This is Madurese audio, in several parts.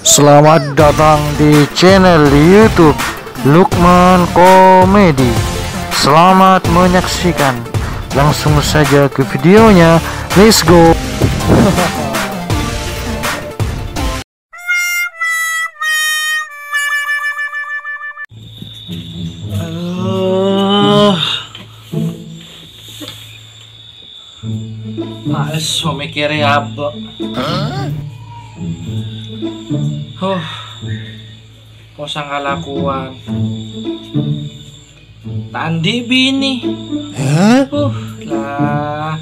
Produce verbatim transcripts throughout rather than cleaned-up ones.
Selamat datang di channel YouTube Lukman Komedi. Selamat menyaksikan. Langsung saja ke videonya. Let's go. Aduh. Males so mikirè abâ'. Huh. Posang kalakowan. Ta' andi' binè. Huh, lah.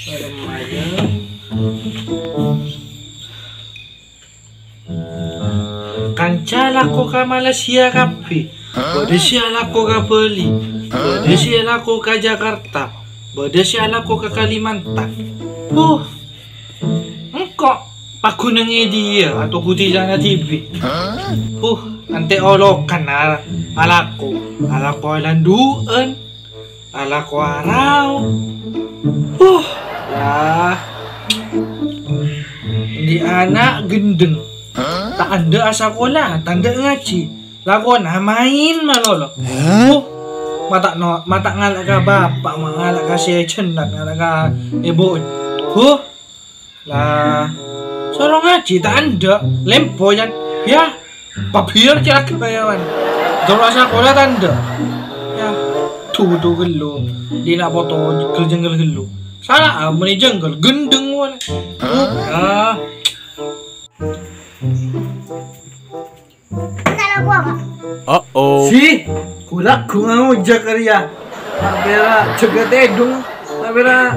Kalem aja. Kanca lako ka Malaysia kabbhi. Bâdâ sè alako ka Bali. Bâdâ sè alako ka Jakarta. Bâdâ sè alako ka Kalimantan. Huh. Engko' paghunangè dhiyâ atau ghudhi sana dhibi'. Huh, ante' olokan al-, alako. Alako alandu'ân. Alako arao. Huh, yâ. Andi' ana' ghendheng. Ta' endâ' asakola, ta' endâ' ngajhi. Lakona maèn malolo. Huh, ma' ta' no-, ma' ta' ngala' ka bapa', ma' ngala' ka sè jhennat, ngala' ka ebhu'en. Huh. Lah, soro ngajhi ta' endâ', lempo, Yan. Yâ, pabiyâr cè' aghâbâyâwan. Dolo asakola ta' endâ'. Yâ, dhudu ghellu. Dina poto gel-jengghel ghellu. Sala, ah, meni jengghel, ghendheng polè. Huh, ah. Entar aku apa? Uh-oh. Si, kulak gua mau Zakaria. Tak bela jaga tedung. Tak bela.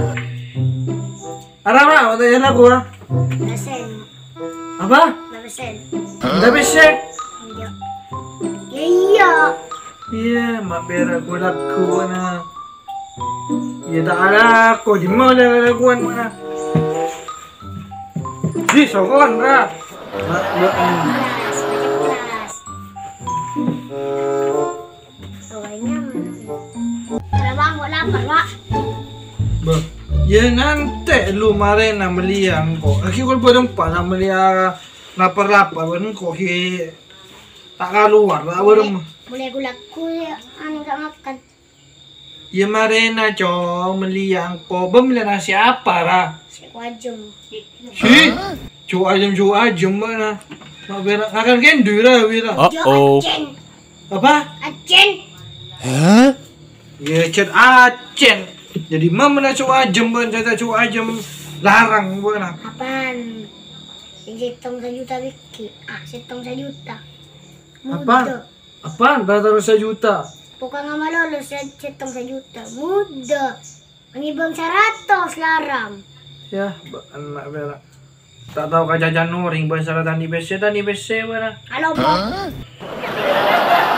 Arapa, apa tanya aku, ah? Dosen. Apa? Dosen. Tapi sih. Iya. Ya iya. Iya, mak bela kulak gua na. Iya, tak ada aku. Di mana ada kuan mana? Di sokoan, Ra. Mak, mak, hmm. Keras, baca keras. Awalnya mana? Kalau Bang, kok lapar, Pak? Beh, ya nanti lu marèna mellèya engko'. Lagi kol bareng Pak nak mellèya lapar-lapar, engko' ki tak keluar, tak bareng. Boleh, boleh aku laku ya, anu, tak makan. Ya marèna, Cong, mellèya engko'. Bâ mellè nasi apa, Ra? Sè wajem. Si, cu ajem, cu ajem, mana? Mak bela ngakan kendu, Ra, Wira. Uh-oh. Acen. Apa? Acen. Hah? Ya, cet acen. Jadi, ma mellè cu ajem, bân, cet cu ajem larang, bân. Apaan? Yang sèttong sajuta bikki. Ah, sèttong sajuta. Apaan? Muda. Apaan? Rata-rata sajuta. Pokoknya malolo se-, sèttong sajuta. Muda. Ini bang saratos larang. Ya, ba-, anak bela. Tak tahu kajajan noring bahasa tani bese, tani bese mana? Halo, Bang. Hah?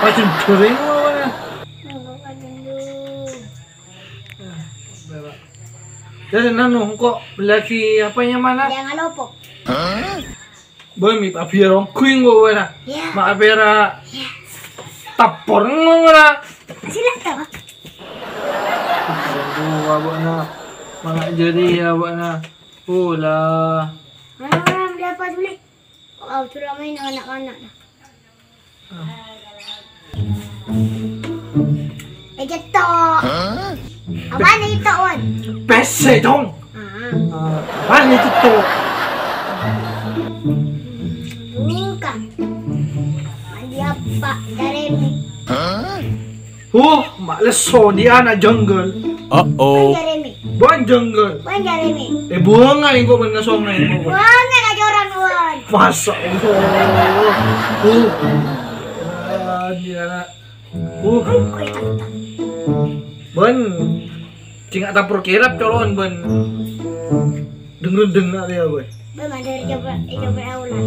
Pacun kering mana? Halo, Bang. Ya, bela. Jadi nanu, kok lagi apanya mana? Yang halo, Pok. Bân mi' pabiyâr ongghuy engko' wèra. Iya. Ma' pèra' tapor engko' wèra. Sila ta', Pak? Aduh, abâ'na. Mangga jârèya abâ'na. Ola. Mana orang beli apa dulu? Oh, sudah main anak-anak dah. Eh, cetok. Apaan nih cetok, Wan? Pèssè, Cong. Ah. Eh, apaan nih cetok? Bukan. Mandi apa? Jeremy. Huh, ma' lesso di ana' jengghel. Uh-oh. Jeremy. Bân jengghel. Bân Jeremy. Eh, buwângnga engko' bân ngasongnga engko'. Buwângnga ka joran, Wan. Masa' engko'. Uh. Ah, di ana'. Uh. Bân. Cènga' tapor kèrap colo'an bân. Deng-rendeng na' rèya, boy. Bân, mandhâr coba, coba ulang.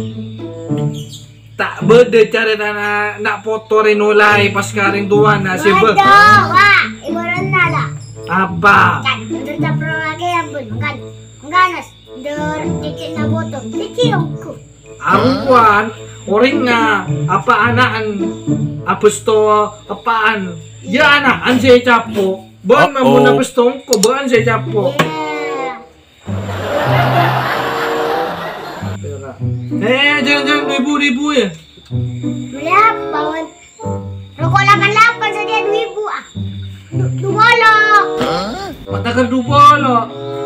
Ta' bâdâ carètana na' poto rè nolaè pas ka rèng towana sè bâ. Bâdâ, Wa. Ibaratna la. Apa? Kan, untuk caprolake ya, Bun. Kan, kan, Nas. Dor, cicitna poto. Cici ongko. Arowan, orèngnga, apa ana'en, abâsto, apaan? Ya, ana'en sè capo. Bân, uh-oh, mamuna abâsto ongko, bân sè capo. Iya. Pèra'. Eh, jhâ', jhâ', du èbu, du èbu, yâ. Bâli apa, Wan? Roko' lapan lapan saja du èbu, ah. Du-, du polo. Ma' ta' kèra du polo.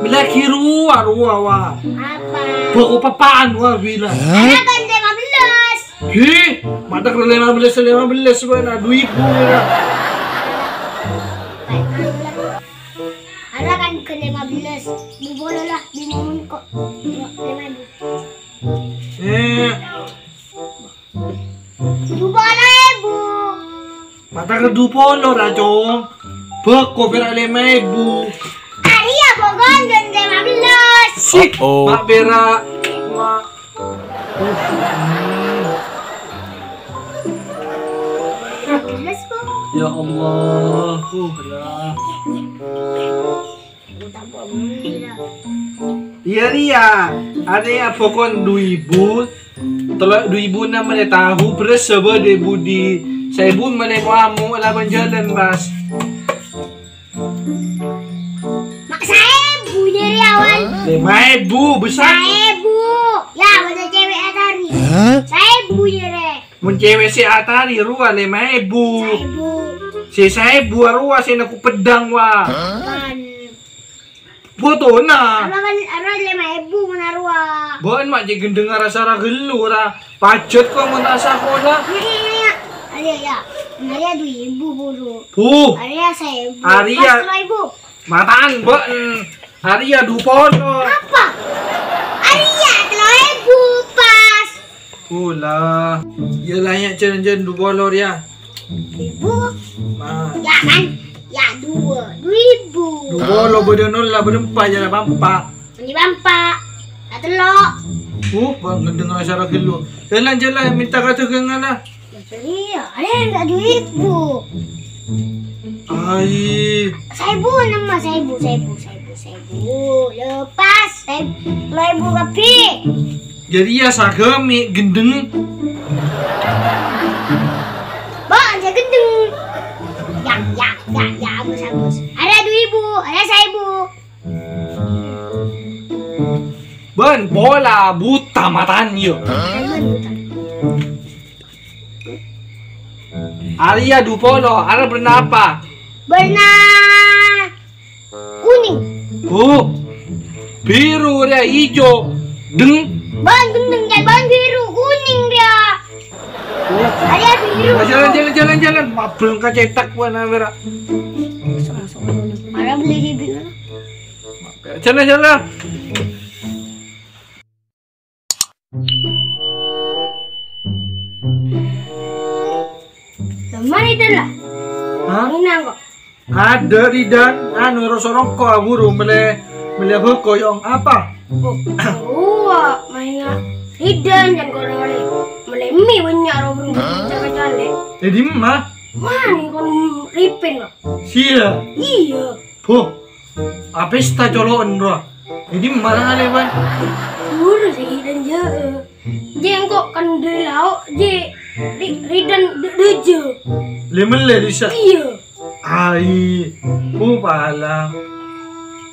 Mèlè ghi' rowa, rowa, wa. Apa? Bâko' pèppa'an, wa, bilâ. Ana kan lèma bellâs. Ghi, ma' ta' kèra lèma bellâs, lèma bellâs, wa, na, du èbu, wa. Ana kan ke lèma bellâs. Du polo lah, bingung kok. Lèma èbu. Eh. Du polo èbu. Ma' ta' kèra du polo, ra, Cong. Bâko pèra' lèma èbu. Arèya pokon ghân lèma bellâs. Oh, oh. Ma' pèra'. Ma'. Bellâs, kok. Ya Allah, uh, lah. Iyâ, rèya. Arèya pokon du èbu. Tello du èbuna mèlè tahu, bherrâs sabâ du èbu di. Saèbu mèlè mo-amo, la bân jhâlân, Bas. Ma' saèbu jârèya, Wan. Lèma èbu, besar. Saèbu. Ya, bâdâ cewek atari. Hah? Saèbu jârèya. Mon cewek sè atari rowa lèma èbu. Saèbu. Sè saèbu arowa sè nangko peddhâng, wa. Wan. Fotona. Apa kan, apa lèma èbu mon arowa. Bân ma' cè' gendhengnga ra-sara ghâllu ra. Pajhât ko' mon ta' sakola. Iyâ, iyâ, iyâ. Arèya du èbu buru. Buh. Arèya saèbu. Arèya. Pas tello èbu. Mata'an, bân. Arèya du polo. Apa? Arèya tello èbu pas. Pula. Iyâ la, yâ, jhâlân-jhâlân du polo rèya. Èbu. Ma. Ya kan? Ya, dua. Du èbu. Du polo bâdâ nolla, bâdâ empa', jâ la pa'-empa'. Ini pa'-empa'. Ya, tello'. Uh, bân gendhengnga ra-sara ghâllu. Jhâlân, jhâlân, mènta ka dhâghângnga la. Iyâ, arèya enggak du èbu. Ai. Saèbu, nama saèbu, saèbu, saèbu, saèbu. Lepas, saèbu, tello èbu kabbhi. Jârèya sagâmè' gendheng. Bâ', jâ gendheng. Ya, ya, ya, ya, abus, abus. Arèya du èbu, arèya saèbu. Bân pola buta matanya. Bân buta. Arèya du polo, arèya bârna apa? Bârna kuning. Oh, biru rèya, ijo. Deng. Bân gendheng, jâ bân biru, kuning rèya. Oh. Arèya biru. Nah, jhâlân, jhâlân, jhâlân, jhâlân. Mabrang ka cètak, wah, na, pèra'. Arèya bâli dhibi'. Jhâlân, jhâlân. Lemari itulah. Hah? Ini nangko. Adâ', Ridan, anu, ro-, sorongko aburu mellè, mellè bâko, Yong. Apa? Oh, uwa, mainga. Ridan, jân korang mellè mi bânnya' ro-, ro-, cale'-cale'. Eh, dimma? Mani kon ripin, Pak? Sia. Iya. Boh. Apesta colo'en, ro. Jadi mana ale, Wan? Buru sih, dan jauh. Jengkok kan di lauk, je ri-, ridan de-, deje. Le melle disa. Iya. Ai, oh, palang.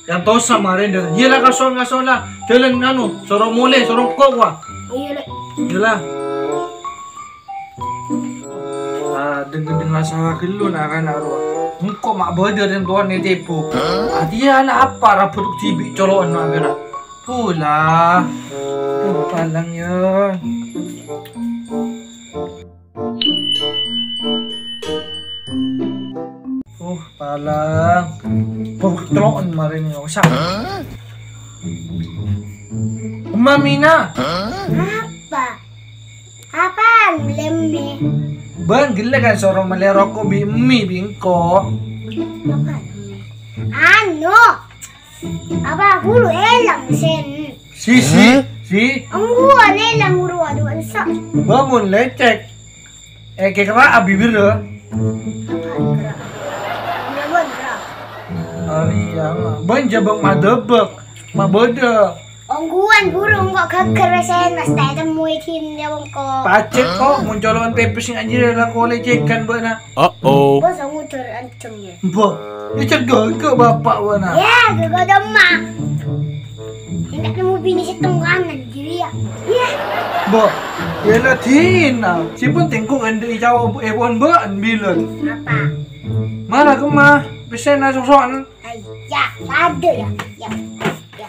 Yang tosa maren dah. Iya lah, kason, kason lah. Jalan anu, soro mole, soro kok, wah. Iya, Lek. Iya lah. Ah, deng-deng rasa gelo na kan aro. Engko' ma' bâdâ rèng towan nètèpo. Ati ana' apa rabut dhibi' colo'an na kèra. Pula. Tuh, palang ya. Oh, palang. Bau ketelo'en marèn ya. Sa. Mamina. Apa? Apaan, Lem? Bân, ghellâ' kan soro mellè roko' bi' emmi bi' engko'. Apaan? Anu, apa bulu elang, Sen? Si, si, si. Engguwa elang uru adu ensa'. Bân, mon lecek. Eh, kèra abibir lho. Apaan, kèra? Iya, bân, kèra. Ari, ya, bân, jabak madebek. Ma' bâdâ. Ongguwan burung kok gaggar wis enas ta' temmoè dinna' wong kok. Pajhât kok, mon colo'an pèpès sing anjir la kole cekan bâ'na. Uh-oh. Bos ngudar enceng ya. Mbok, ya cek gaga bapak wana. Ya, gaga demak. Enggak nemu bini setengkanan, Iyâ. Iyâ. Bo, yâ la dhina. Sè pentèng ko' andi' jawab è pon bâ'en bilân. Apa? Mara kemma, pèssèna soso'an. Ai, yâ, padâ yâ. Yâ. Yâ.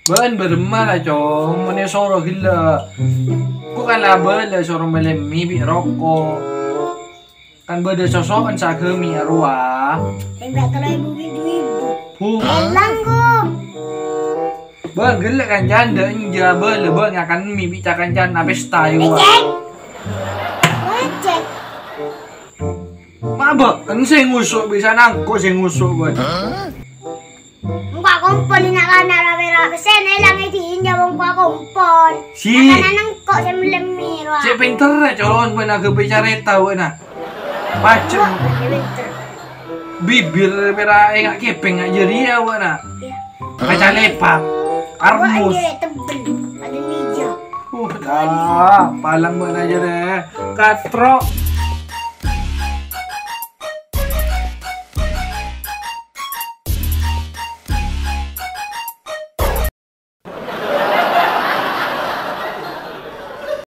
Bâ'en bârâmma la, Cong, mon èsoro ghellâ'. Ko' kan la bâlâ soro mellè mi bi' roko'. Kan bâdâ soso'an sè aghâmi arowa. Enggak, kalau ibu ibu-ibu. Bu. Elang, Gung. Bâ'en ghellâ' kancana dâ' enjâ' bâlâ bâ'en ngakan mi bi' ca-kancana pesta, yâ, wa. Lecek. Lecek. Ma' bâ'en sè ngoso' bisa nangko' sè ngoso' bâ'en. Engko' akompol na'-kana' la pèra' pèssèna èlang è dinna' wong ko' akompol. Si. Kana' nangko' sè mellè mi rowa. Sè pènter, Cong, bâ'en aghâbây carèta bâ'na. Pajhâ. Wah, sè pènter. Bibir pèra' enga' kèpèng jârèya bâ'na. Iyâ. Kaca lepak. Armus. Wah, iyâ, tebel. Ada meja. Uh, dah, palang bâ'na jârèya. Katro.